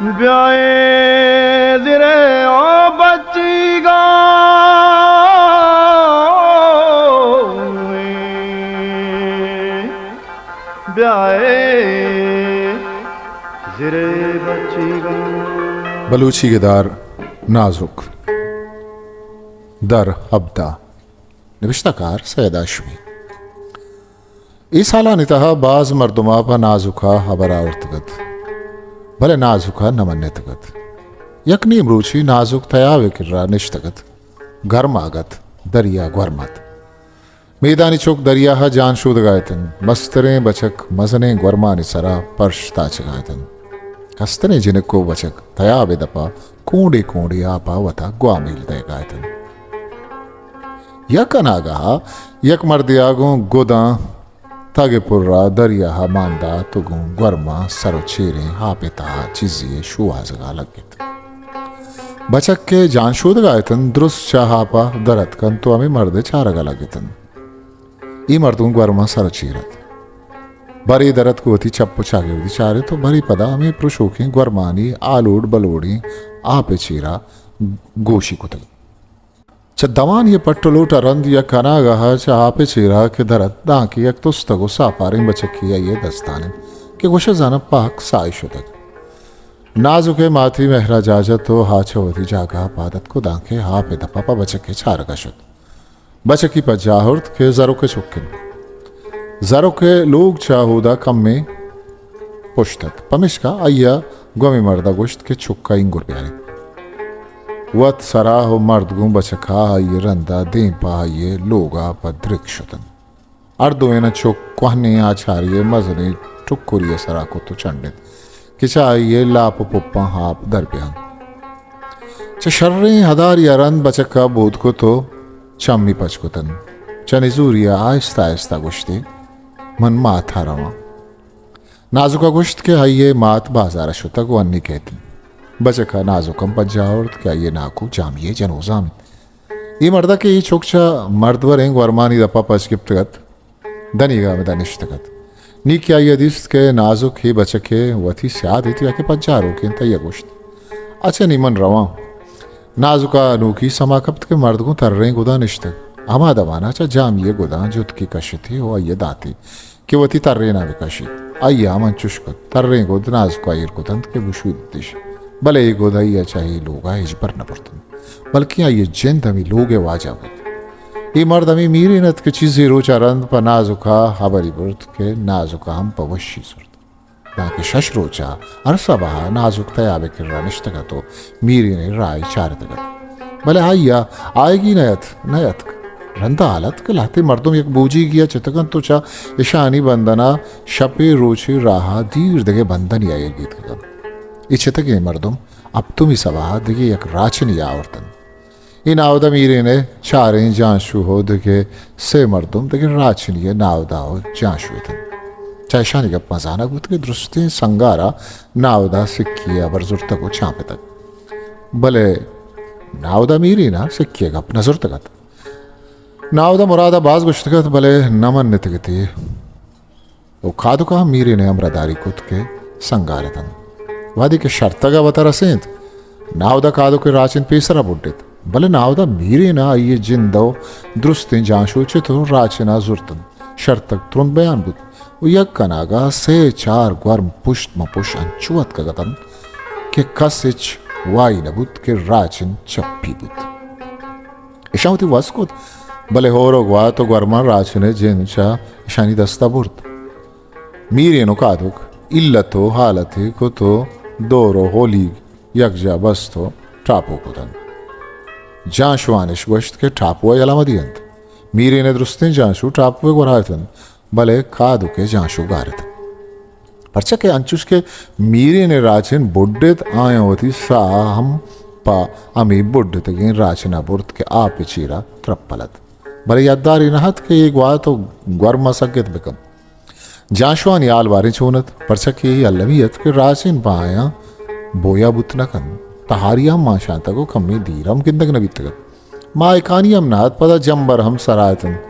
بیائے زرے او بچیگاں، بیائے زرے بچیگاں۔ بلوچی گدار نازک، در ہبدہ، نبشتہ کار سید ہاشمی۔ اے سالانی تہا باز مردم ءَ پہ نازک ءَ ہبر آورتگ ات، بلے نازک ءَ نہ منتگ ات۔ یک نیم روچی نازک تیاب ءِ کرا نشتگ ات، گرماگ ات، دریا گورم ات۔ میدانی چک دریا ءَ جان شودگ ءَ اتنت۔ مستریں بچک مزنیں گورمانی سرا پرش تاچگ ءَ اتنت۔ کستریں جنک ءُ بچک تیاب ءِ دپ ءَ کونڈے کونڈے آپ ءَ وتا گوامیل دئیگ ءَ اتنت۔ یک اناگہ ءَ یک مردے ءَ گوں گداں تگ ءِ پرا دریا ءَ مان دات ءُ گوں گورماں سر ءُ چیریں آپ ءِ تہا چیزے ءِ شوہازگ ءَ لگت۔ بچک کہ جان شودگ ءَ اتنت، درست چہ آپ ءَ در اتکنت ءُ ہمے مرد ءِ چارگ ءَ لگتنت۔ اے مرد گوں گورماں سر ءُ چیر ات۔ برے در اتک ءُ وتی چپ ءُ چاگردی چارت ءُ برے پدا ہمے پرشوکیں گورمانی آلوڑ بلوڑیں آپ ءِ چیرا گوشی کتگ۔ چہ دوانی ءِ پٹ ءُ لوٹ ءَ رند یک اناگہ ءَ چہ آپ ءِ چیرا کہ در ات، دانکہ یک تستگ ءُ ساپاریں بچکے آئی ءِ دستان انت کہ گوشئے زاناں پاک ساہ ئے شتگ۔ نازک ءِ ماتی مہر ءَ جاہ جت ءُ آ چہ وتی جاگہ ءَ پاد اتک ءُ دانکہ آپ ءِ دپ ءَ پہ بچک ءِ چارگ ءَ شت۔ بچکی پجاہ اڑت کہ زرک ءِ چک انت۔ زرک ءِ لوگ چہ اودا کمیں پشت ات، پمیشکا آئی ءَ گوں ہمے مرد ءَ گوشت کہ چک ءَ اینگر بیاریت۔ وت سرا ءُ مرد گوں بچک ءَ آئی ءِ رند ءَ دیم پہ آئی ءِ لوگ ءَ پہ درک شت انت۔ ہر دوئیناں چک کوہنیں آچارے ءِ مزنیں ٹکری ءِ سرا کت ءُ چنڈت کہ چہ آئی ءِ لاپ ءُ پپاں آپ در بیانت۔ چہ شریں ہداری ءَ رند بچک ءَ بود کت ءُ چمی پچ کت انت۔ چہ نزوری ءَ آہستہ آہستہ گوشت ئے، من مات ءَ رواں۔ نازک ءَ گوشت کہ آئی ءِ مات بازار ءَ شتگ ءُ انی کئیت انت۔ بچک ءَ نازک ہم پجاہ اڑت کہ آئی ءِ ناکو جامی ءِ جنوزام انت۔ اے مرد ءَ کہ اے چک چہ مردوریں گورمانی دپ ءَ پچ گپتگ ات، دنیگا ہمدا نشتگ ات۔ نی کہ آئی ءَ دیست کہ نازک اے بچک ءِ وتی سیاد ایت یا کہ پجاروک انت، آئی ءَ گوشت، اچھا نی من رواں۔ نازک ءَ نوکی سما کپت کہ مرد گوں تریں گداں نشتگ۔ ہما دمان ءَ چہ جامی ءِ گداں جتکے کشت ئے ءُ آئی ءَ دات ئے کہ وتی تریناں بہ کشیت۔ آئی ءَ ہم انچش کت۔ تریں گد نازک ءَ ایر کت انت کہ بشودتش، بلے اے گد آئی ءَ چہ اے لوگ ءَ ہچبر نہ برت انت، بلکیں آئی ءِ جند ہمے لوگ ءِ واجہ بوت۔ اے مرد ہمے میرین ات کہ چیزے روچ ءَ رند پہ نازک ءَ ہبری برت کہ نازک ءَ ہم پہ وشی زرت۔ دانکہ شش روچ ءَ ہر سباہ ءَ نازک تیاب ءِ کرا نشتگ ات ءُ میرین ءِ راہ ءَ چارتگ ات، بلے آئی ءَ آیگی نہ ات، نہ اتک۔ رند ءَ حال ات کہ لہتے مردم یک بوجیگی ءَ چتگ انت ءُ چہ اشانی بندن ءَ شپے روچے راہ ءَ دیر دگہ بندنے ءَ ایر بیتگ انت۔ اے چتگیں مردم ہپتمی سباہ ءَ دگہ یک راچنے ءَ آورت انت۔ اے ناودا میرین ءِ چاریں جانشو ءُ دگہ سے مردم دگہ راچنی ءِ ناودا ءُ جانشو اتنت۔ چہ اشانی گپاں زانگ بوت کہ درستیں سنگار ءَ ناودا سکے ءِ ہبر زرتگ ءُ چانپتگ، بلے ناودا میرین ءَ سکے ءِ گپ نہ زرتگ ات۔ ناودا مراد ءَ باز گوشتگ ات، بلے نہ منتگ ات ئے۔ ءُ کادک ءَ ہم میرین ءِ ہمراہداری کت کہ سنگار اتنت۔ وہدے کہ شرتگ ءَ وت ءَ رسینت، ناودا کادک ءِ راچن پیسرا بڈت، بلے ناودا میرین ءَ آئی ءِ جند ءُ درستیں جانشو چت ءُ راچن ءَ زرت انت۔ شرتگ ترند بیان بوت ءُ یک اناگہ سے چار گورم پشت ماں پشت انچو اتکگ اتنت کہ کس ہچ واہی نہ بوت کہ راچن چپی بوت۔ اشاں وتی وس کت، بلے ہور ءُ گوات ءُ گورماں راچن ءِ جند چہ اشانی دست ءَ برت۔ میرین ءُ کادک الت ءُ حالتے کت ءُ دور ءُ ہولیگ یکجاہ بست ءُ ٹاپو کت انت۔ جانشوان اش گوشت کہ ٹاپو ءَ یلہ مہ دینت۔ میرین ءِ درستیں جانشو ٹاپو ءِ گورا اتنت، بلے کادک ءِ جانشو گار اتنت۔ پرچا کہ انچوش کہ میرین ءِ راچن بڈت، آیاں وتی ساہ ہم پہ ہمے بڈتگیں راچن ءَ برت کہ آپ ءِ چیرا ترپل ات۔ بلے یداری نہ ات کہ اے گوات ءُ گورم ءَ سگت بہ کنت۔ جانشوانی حال باریں چون ات، پرچا کہ اے المی ات کہ راچن پہ آیاں بویا بوت نہ کنت۔ تہاری ہم مان شانتگ ءُ کمیں دیر ہم گندگ نہ بیتگ ات۔ ماہکانی ہم نہ ات، پدا جمبر ہم سرا اتنت۔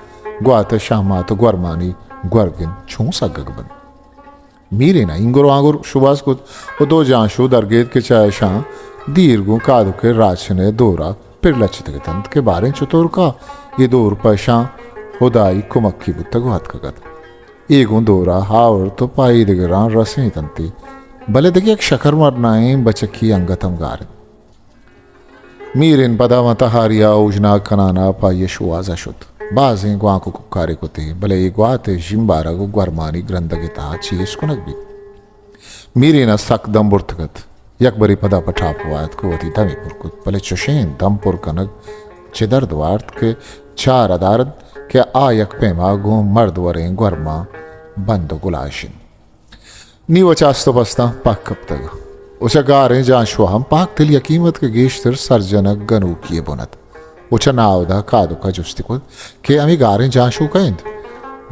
گوات ءِ شہمات ءُ گورمانی گورگ انت چون سگگ بنت۔ میرین ءَ اینگر وانگر شوباز کت ءُ دو جانشو درگیت کہ چہ اشاں دیر گوں کادک ءِ راچن ءِ دور ءَ پر لچتگ اتنت کہ باریں چتورکا اے دور پہ اشاں ہدائی کمکی بوتگ ءُ اتکگ ات۔ اے گوں دور ءَ آورت ءُ پہ ایدگراں رسینتنتی، بلے دگہ یک شکر مرنائیں بچکی انگت ہم گار انت۔ میرین پدا ماں تہاری ءَ اوژناگ کنان ءَ پہ آئی ءِ شوہاز ءَ شت۔ بازیں گوانک ءُ کوکارے کت ئے، بلے اے گوات ءِ ژیمبارگ ءُ گورمانی گرندگ ءِ تہا چیز کنگ بیت۔ میرین ءَ سک دم برتگ ات۔ یک برے پدا پہ ٹاپو ءَ اتک ءُ وتی دمے پر کت، بلے چشیں دم پر کنگ چہ درد وارت کہ چار ءَ دارت کہ آ یک پیما گوں مرد وریں گورماں بند ءُ گلاش انت۔ نی وچ است ءُ پستاں پہک کپتگ ءُ چہ گاریں جانشوا ہم پہک دل یکیم ات کہ گیشتر سرجنگ گنوکی ءِ بن ات ءُ چہ ناہدا کادک ءَ جستی کت کہ ہمے گاریں جانشو کئے انت؟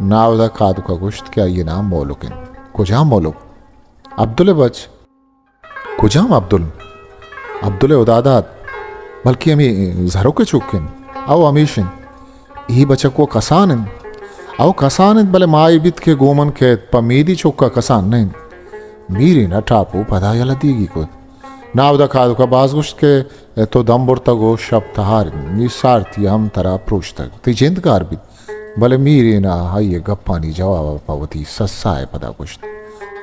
ناہدا کادک ءَ گوشت کہ آئی ءِ نام مولک انت۔ کجام مولک؟ عبدل ءِ بچ۔ کجام عبدل؟ عبدل ءِ ہداداد، بلکیں ہمے زرک ءِ چک انت۔ او ہمیش انت۔ اے بچک وَ کسان انت۔ او کسان انت، بلے ماہے بیت کہ گوں من کئیت، پہ میدی چک ءَ کسان نہ انت۔ میرین ءَ ٹاپو پدا یلہ دیگی کت۔ ناہدا کادک ءَ باز گوشت کہ تو دم برتگ ءُ شپ تہار انت، نی سارتی ہم ترا پروشتگ، تئی جند گار بیت۔ بلے میرین ءَ آئی ءِ گپانی جواب ءَ پہ وتی سسا ءَ پدا گوشت،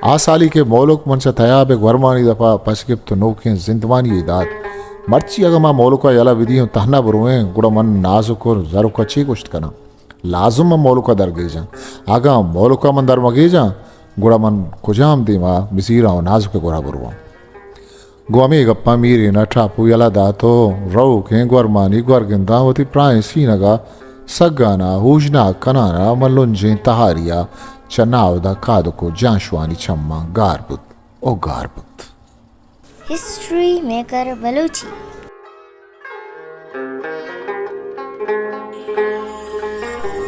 آ سالی کہ مولک من چہ تیاب ءِ گورمانی دپ ءَ پچ گپت ءُ نوکیں زندمانی یے دات، مرچی اگاں ما مولک ءَ یلہ بدییں ءُ تہنا برویں، گڑا من نازک ءُ زرک ءَ چے گوشت کناں؟ لازم من مولک ءَ درگیجاں۔ اگاں مولک ءَ من درمگیجاں، گڑا من کجام دیم ءَ بزیراں ءُ نازک ءِ گورا برواں؟ گوں ہمے گپاں میرین ءَ ٹاپو یلہ دات ءُ روکیں گورمانی گورگنداں وتی پراہیں سینگ ءَ سگان ءَ ہوژناگ کنان ءَ ماں لنجیں تہاری ءَ چہ ناہدا کادک ءُ جانشوانی چماں گار بوت ءُ گار بوت۔ History maker Balochi.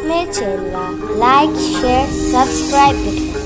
مئے چینل ءَ لائک، شیئر، سبسکرائب بکن۔